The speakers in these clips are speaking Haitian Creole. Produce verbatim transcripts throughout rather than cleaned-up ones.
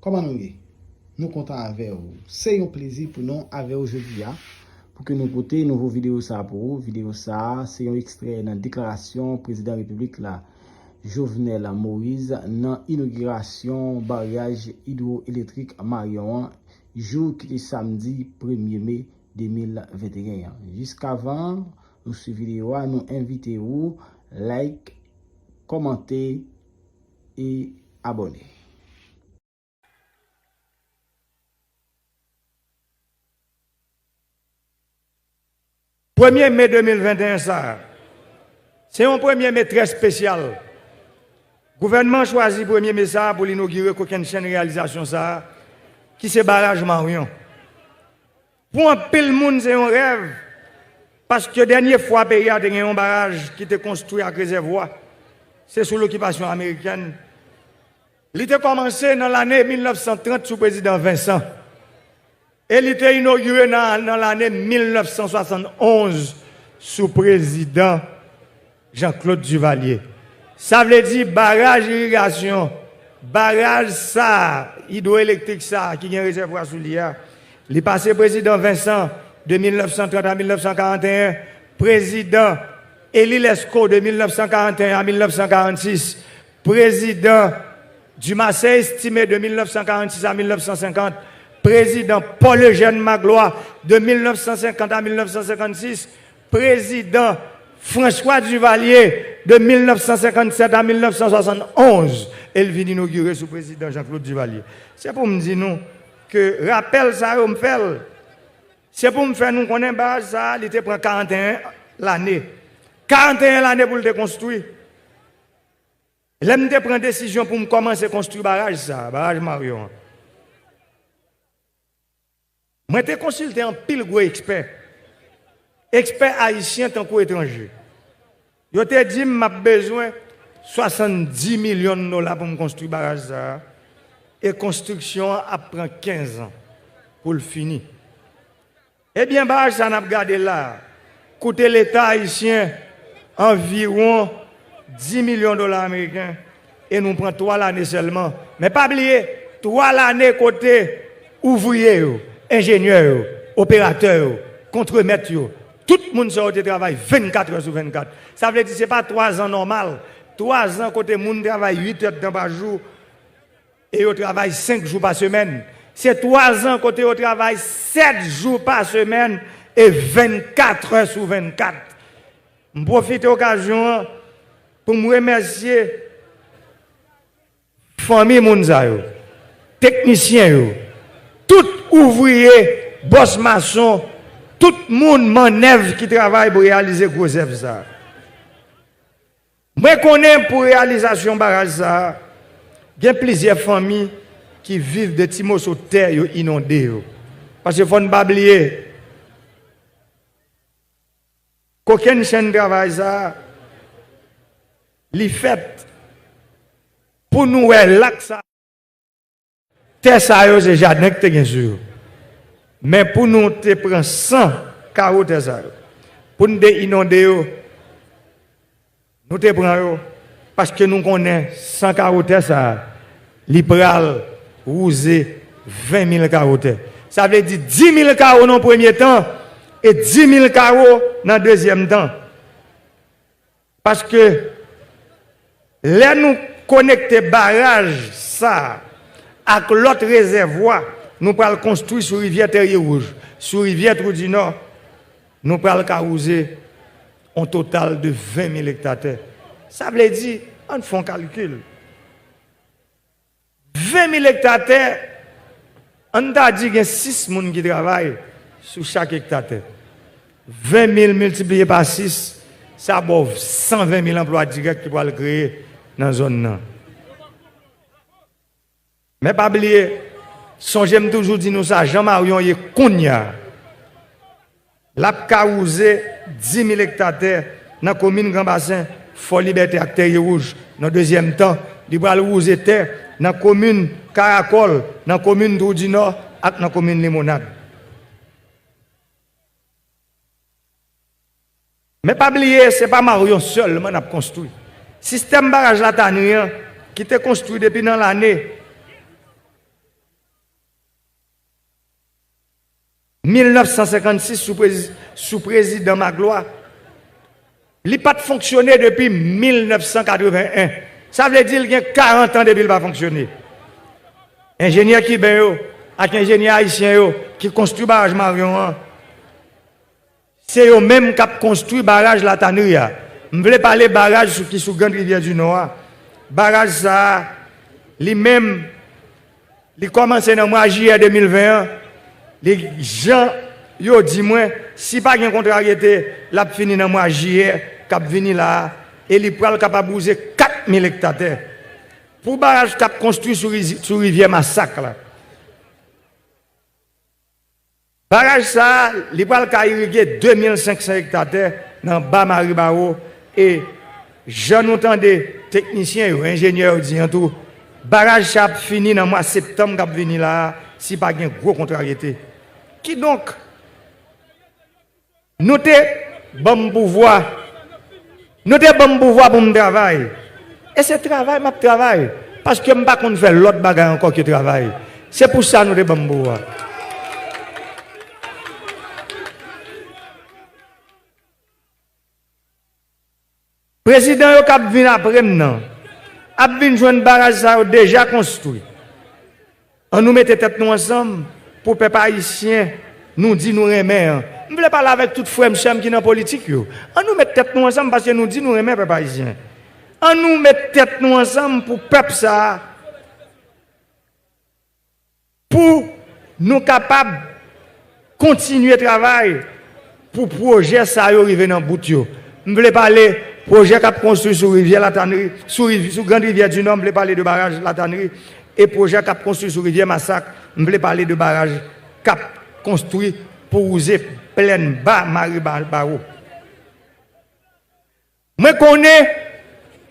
Kòman nou ye? Nou kontan avè w. Se yon plezi pou nou avè w jodi a, pou ke nou pote nouvo videyo sa a pou ou. Videyo sa a, se yon ekstrè nan deklarasyon prezidan repiblik la, Jovenel Moïse, nan inogirasyon baryaj idwoelektrik Marion an, jou ki te samdi premye me de mil venteyen an. Jiskavan nou swiv videyo a, nou envite ou like, kòmante e abòne. Premye me de mil venteyen sa a, se yon premye me trè espesyal. Gouvènman an chwazi premye me sa a pou l inogire kokennchenn reyalizasyon sa a, ki se baraj Marion. Pou anpil moun, se yon rèv, paske dènye fwa peyi a te gen yon baraj ki te konstwi ak rezèvwa, se sou lokipasyon amerikèn. Li te kòmanse nan lane mil nèf san trant sou prezidan Vincent. E li te inogire nan, nan lane mil nèf san swasann onz sou prezidan Jean-Claude Duvalier. Sa vle di baraj irigasyon, baraj sa a, idwoelektrik sa a ki gen rezèvwa sou li a, li pase prezidan Vincent de mil nèf san trant a mil nèf san karanteyen, prezidan Élie Lescot de mil nèf san karanteyen a mil nèf san karannsis, prezidan Dumarsais Estimé de mil nèf san karannsis a mil nèf san senkant, prezidan Paul Eugène Magloire de mil nèf san senkant a mil nèf san senkannsis, prezidan François Duvalier de mil nèf san senkannsèt a mil nèf san swasann onz, e l vin inogire sou prezidan Jean-Claude Duvalier. Se pou m di nou ke rapèl sa yo m fè l, se pou m fè nou konnen baraj sa a, li te pran karanteyen lane. Karanteyen lane pou l te konstwi. Lè m te pran desizyon pou m kòmanse konstwi baraj sa a, baraj Marion an, mwen te konsilte anpil gwo ekspè, ekspè ayisyen tankou etranje. Yo te di m m ap bezwen swasanndis milyon dola pou m konstwi baraj sa a, e konstriksyon an ap pran kenz an pou l fini. Ebyen, baraj sa n ap gade la a koute Leta ayisyen anviwon dis milyon dola ameriken, e nou pran twa lane sèlman. Men pa bliye, twa lane kote ouvriye yo, enjenyè yo, operatè yo, kontremèt yo, tout moun sa yo te travay vennkat è sou vennkat. Sa vle di se pa twa zan nòmal, twa zan kote moun travay uit èdtan pa jou, e yo travay senk jou pa semèn. Se twa zan kote yo travay sèt jou pa semèn e vennkat è sou vennkat. M pwofite okazyon an pou m remèsye fanmi moun sa yo, teknisyen yo, tout ouvriye, bòs mason, tout moun mannèv ki travay pou reyalize gwo zèv sa a. Mwen konnen pou reyalizasyon baraj sa a, gen plizyè fanmi ki viv de ti moso tè yo inonde yo. Paske fò n pa bliye, kokennchenn travay sa a, li fèt pou nou wè lak sa a. Tè sa yo, se jaden ki te gen sou yo. Men pou nou te pran san kawo tè sa yo, pou n te inonde yo, nou te pran yo, paske nou konnen san kawo tè sa a, li pral wouze ven mil kawo tè. Sa vle di dis mil kawo nan yon premye tan, e dis mil kawo nan dezyèm tan. Paske lè nou konekte baraj sa a ak lòt rezèvwa nou pral konstwi sou rivyè Tèrye Wouj, sou rivyè Twou di Nò, nou pral ka wouze on total de ven mil ekta tè. Sa vle di, ann fè on kalkil. Ven mil ekta tè, ann ta di gen sis moun ki travay sou chak ekta tè. Ven mil miltipliye pa sis, sa ba w san ven mil anplwa dirèk ki pral kreye nan zòn nan. Men pa bliye, sonje m toujou di nou sa, jan Marion ye kounye a, l ap ka wouze dis mil ekta tè nan komin Gran Basen, Fò Libète ak Tèrye Wouj. Nan dezyèm tan, li pral wouze tè nan komin Karakòl, nan komin Twou di Nò ak nan komin Limonad. Men pa bliye, se pa Marion sèlman n ap konstwi. Sistèm baraj Latani an, ki te konstwi depi nan lane mil nèf san senkannsis sou prezi-, sou prezidan Magloire. Li pa t fonksyone depi mil nèf san katreven en. Sa vle di l gen karant an depi l pa fonksyone. Enjenyè kiben yo ak enjenyè ayisyen yo ki konstwi baraj Marion an, se yo menm k ap konstwi baraj Latanri a. M vle pale baraj sou, ki sou Grand Rivière du Nord a. Baraj sa a, li menm, li kòmanse nan mwa jiyè de mil ven an. Li, jan yo di mwen, si pa gen kontraryete, l ap fini nan mwa jiyè k ap vini la a, e li pral kapab wouze kat mil ekta tè. Pou baraj k ap konstwi sou rizi-, sou rivyè Masak la. Baraj sa a, li pral ka irige de mil senk san ekta tè nan ba Maribawo e, jan nou tande teknisyen yo, enjenyè yo di an tou, baraj sa ap fini nan mwa septanm k ap vini la a, si pa gen gwo kontraryete. Kidonk, nou te ban m pouvwa. Nou te ban m pouvwa pou m travay. E se travay m ap travay. Paske m pa konn fè lòt bagay ankò ke travay. Se pou sa nou te ban m pouvwa. Prezidan yo k ap vin apre m nan ap vin jwenn baraj sa yo deja konstwi. Ann nou mete tèt nou ansanm pou pèp ayisyen nou di nou renmen an. M vle pale avèk tout frè m, sè m ki nan politik yo. Ann nou met tèt nou ansanm paske nou di nou renmen pèp ayisyen. Ann nou met tèt nou ansanm pou pèp sa a, pou nou kapab kontinye travay pou pwojè sa yo rive nan bout yo. M vle pale pwojè k ap konstwi sou rivyè Latanri, sou riv-, sou Grand Rivière du Nord, m vle pale de baraj Latanri, e pwojè k ap konstwi sou rivyè Masak, m vle pale de baraj k ap konstwi pou wouze plèn ba Maribawo. Mwen konnen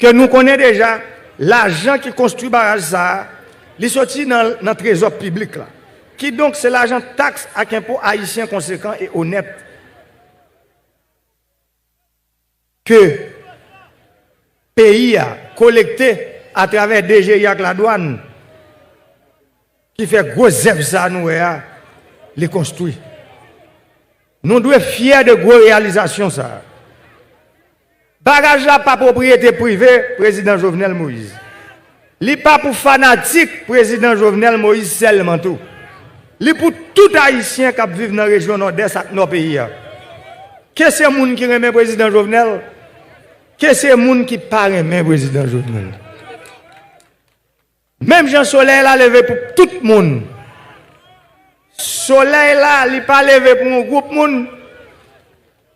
ke nou konnen deja lajan ki konstwi baraj sa a, li soti nan, nan trezò piblik la. Kidonk, se lajan taks ak enpo ayisyen konsekan e onèt ke peyi a kolekte atravè D G I ak ladwàn ki fè gwo zèv sa a nou wè a, li konstwi. Nou dwe fyè de gwo reyalizasyon sa a. Baraj la pa pwopriyete prive Prezidan Jovenel Moïse. Li pa pou fanatik Prezidan Jovenel Moïse sèlman tou. Li pou tout Ayisyen k ap viv nan rejyon Nòdès ak Nò peyi a. Ke se moun ki renmen Prezidan Jovenel, ke se moun ki pa renmen Prezidan Jovenel. Menm jan solèy la leve pou tout moun, solèy la, li pa leve pou yon gwoup moun,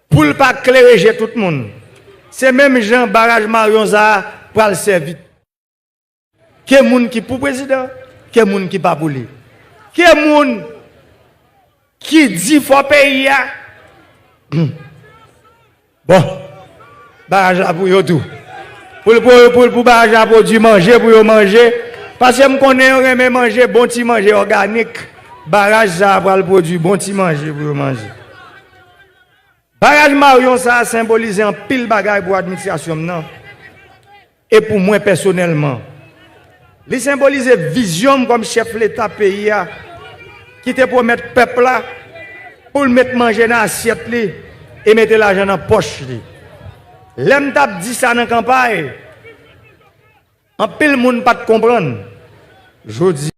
pou l pa klere je tout moun. Se menm jan baraj Marion sa a pral sèvi. Ke moun ki pou prezidan, ke moun ki pa pou li. Ke moun ki di fò peyi a. Bon, baraj la pou yo tou. Pou, pou, pou, pou baraj la pwodui manje pou yo manje. Paske m konnen yo renmen manje, bon ti manje òganik. Baraj sa a pral pwodui bon ti manje pou yo manje. Baraj Marion sa a senbolize anpil bagay pou administrasyon m nan e pou mwen pèsonèlman. Li senbolize vizyon m kòm chèf Leta peyi a, ki te pwomèt pèp la pou l met manje nan asyèt li e mete lajan nan pòch li. Lè m t ap di sa nan kanpay, anpil moun pa t konprann. Jodi